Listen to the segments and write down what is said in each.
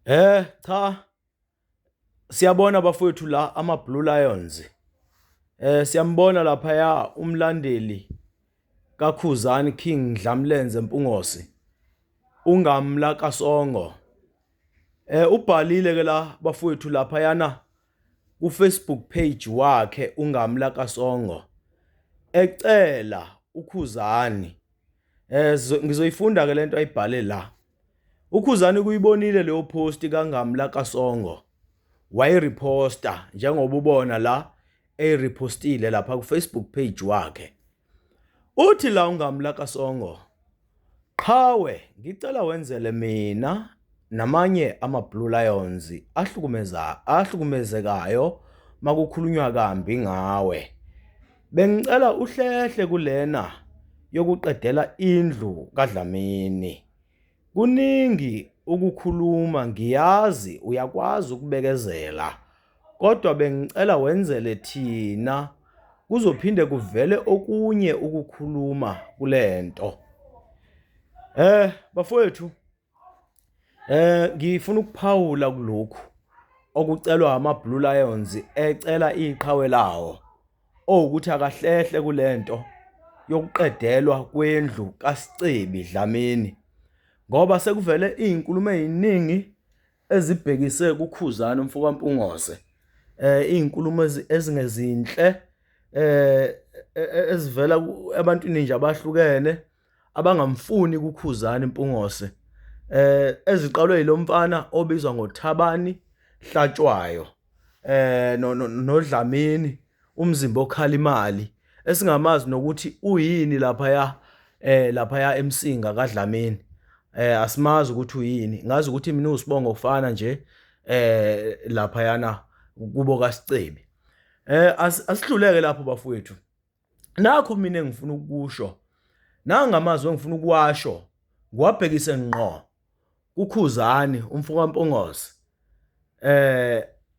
Cha, siyabona bafowethu la ama Blue Lions. Siyambona lapha ya umlandeli kaKhuzani King Dlamlenze Mpungose. UNgamla kaSongo. Ubhalile ke la bafowethu lapha yana ku Facebook page wakhe uNgamla kaSongo. Ecela uKhuzani. Ngizoyifunda ke lento ayibhale la. UKhuzani kuyibonile leyo post kaNgamla kaSongo. Wayireposta njengoba ubona la eyirepostile lapha ku Facebook page wakhe. Uthi la uNgamla kaSongo, "Qhawe, ngicela wenzele mina namanye ama Blue Lions ahlukumeza ahlukumezekayo makukhulunywa kambi ngawe. Bengicela uhlehle kulena yokuqedela indlu kaDlamini. Kuningi ukukhuluma ngiyazi uyakwazi ukubekezela kodwa bengicela wenzele thina kuzophinde kuvele okunye ukukhuluma kulento." Bafowethu, ngifuna ukuphawula kulokhu okucelwa ama Blue Lions ecela iqhawe lawo owukuthi akahlehle kulento yokuqedelwa kwendlu kaSicebi Dlamini, ngoba sekuvele izinkulumo eziningi ezibhekise kuKhuzani umfoka Mpungose, izinkulumo ezingezinhle ezivela ebantwini nje abahlukene abangamfuni kuKhuzani Mpungose, eziqalwe yilomfana obizwa ngoThabani Hlatshwayo noDlamini umzimba okhala imali esingamazi nokuthi uyini lapha lapha eMsinga kaDlamini. Asimazi ukuthi uyini, ngazi ukuthi mina usibongo kufana nje lapha yana kubo kaSicebi. Asihluleke lapho bafowethu. Nakho mina engifuna ukukusho, nangamazwi engifuna ukuwasho, ngiwabhekise ngqo kuKhuzani umfoka Mpungose.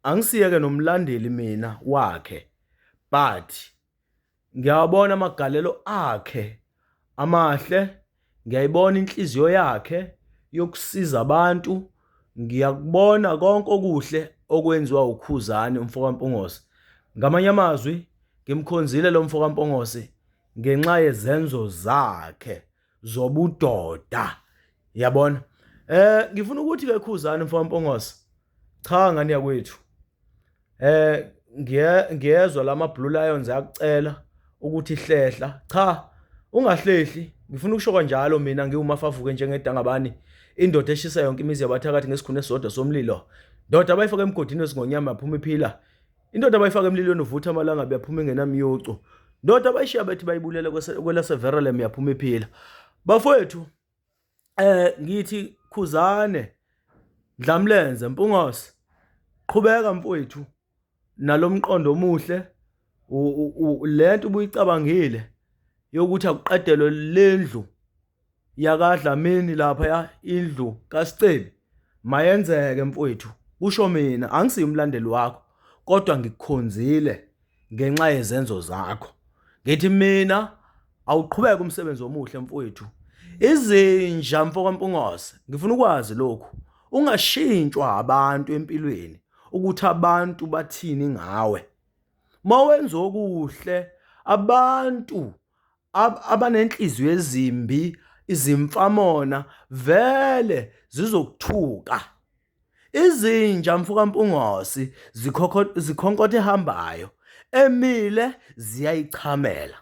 Angisiyeke nomlandeli mina wakhe, but ngiyawabona amagalelo akhe amahle, ngiyayibona inhliziyo yakhe yokusiza abantu, ngiyakubona konke okuhle okwenziwa uKhuzani umfoka Mpungose. Ngamanye amazwi ngimkhonzile lo mfoka Mpungose ngenxa yezenzo zakhe zobudoda, yabona. Ngifuna ukuthi ke Khuzani mfoka Mpungose, cha ngane yakwethu, ngiyezwa lama Blue Lions ayakucela ukuthi hlehla. Cha, ungahlehli. Ngifuna ukusho kanjalo mina ngiwumafavuke njengedangabani, indoda eshisa yonke imizi yabathakathi ngesikhuni esisodwa somlilo. Ndoda abayifaka emgodini wesingonyama yaphuma iphila. Indoda abayifaka emlilweni uvutha amalangabi yaphuma ingenamyocu. Ndoda abayishiya bethi bayibulele kwelaseVerelem yaphuma iphila. Bafowethu, ngithi Khuzane Dlamlenze Mpungose, qhubeka mfowethu nalomqondo omuhle, lento ubuyicabangile yokuthi akuqedelwe lendlu yakaDlamini lapha ya indlu kaSicebi, mayenzeke mfowethu. Kusho mina, angisiyo umlandeli wakho, kodwa ngikukhonzile ngenxa yezenzo zakho. Ngithi mina awuqhubeke umsebenzi omuhle mfowethu. Izinja mfoka Mpungose, ngifuna ukwazi lokhu, ungashintshwa abantu empilweni ukuthi abantu bathini ngawe. Mawenza okuhle, abantu abanenhliziyo ezimbi, izimfamona vele zizokuthuka. Izinja mfoka Mpungose zikhonkotha ehambayo, emile ziyayichamela.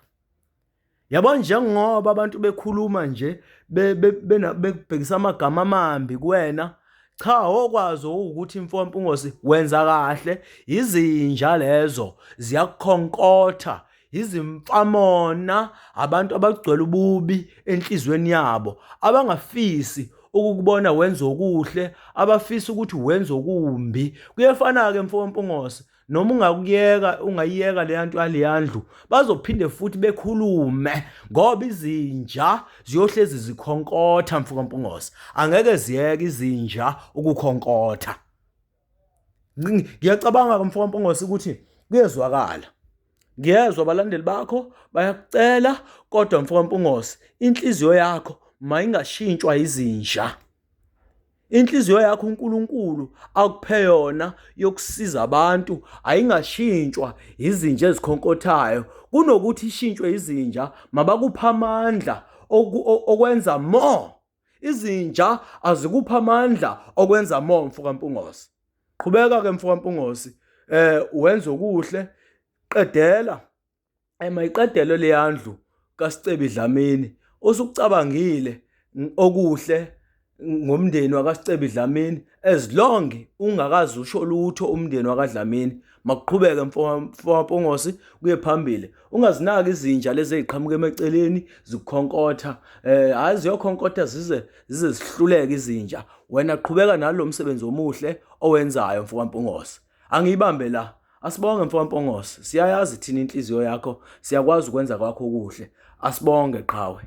Yabo, njengoba abantu bekhuluma nje bekubhekisa amagama amambi kuwena, cha, okwazi ukuthi mfoka Mpungose wenza kahle. Izinja lezo ziyakukhonkotha, izimfamona, abantu abagcwele ububi enhlizweni yabo, abangafisi ukukubona wenza okuhle, abafisa ukuthi wenze okumbi. Kuyefana-ke mfoka Mpungose, noma ungakuyeka ungayiyeka leya nto yaleya ndlu, bazophinde futhi bekhulume, ngoba izinja ziyohlezi zikhonkotha mfoka Mpungose, angeke ziyeke izinja ukukhonkotha. Ngiyacabanga-ke mfoka Mpungose ukuthi kuyezwakala, ngiyezwa abalandeli bakho bayakucela, kodwa mfoka Mpungose inhliziyo yakho mayingashintshwa izinja. Inhliziyo yakho uNkulunkulu akuphe yona yokusiza abantu ayingashintshwa izinja ezikhonkothayo. Kunokuthi ishintshwe izinja, mabakuphe amandla okwenza more. Izinja azikuphe amandla okwenza more mfoka Mpungose. Qhubeka ke mfoka Mpungose, wenze okuhle, qedela mayiqedelwe leya ndlu kaSicebi Dlamini. Usukucabangile okuhle ngomndeni wakaSicebi Dlamini, as long ungakaze usho lutho umndeni wakaDlamini, makuqhubeke mfokaMpungose kuye phambili. Ungazinaki izinja lezi eziqhamuka emaceleni zikukhonkotha, hhayi ziyokhonkotha zize zize zihluleke izinja. Wena qhubeka nalo msebenzi omuhle owenzayo mfokaMpungose. Angiyibambe la. Asibonge mfokaMpungose, siyayazi thina inhliziyo yakho, siyakwazi ukwenza kwakho okuhle. Asibonge qhawe.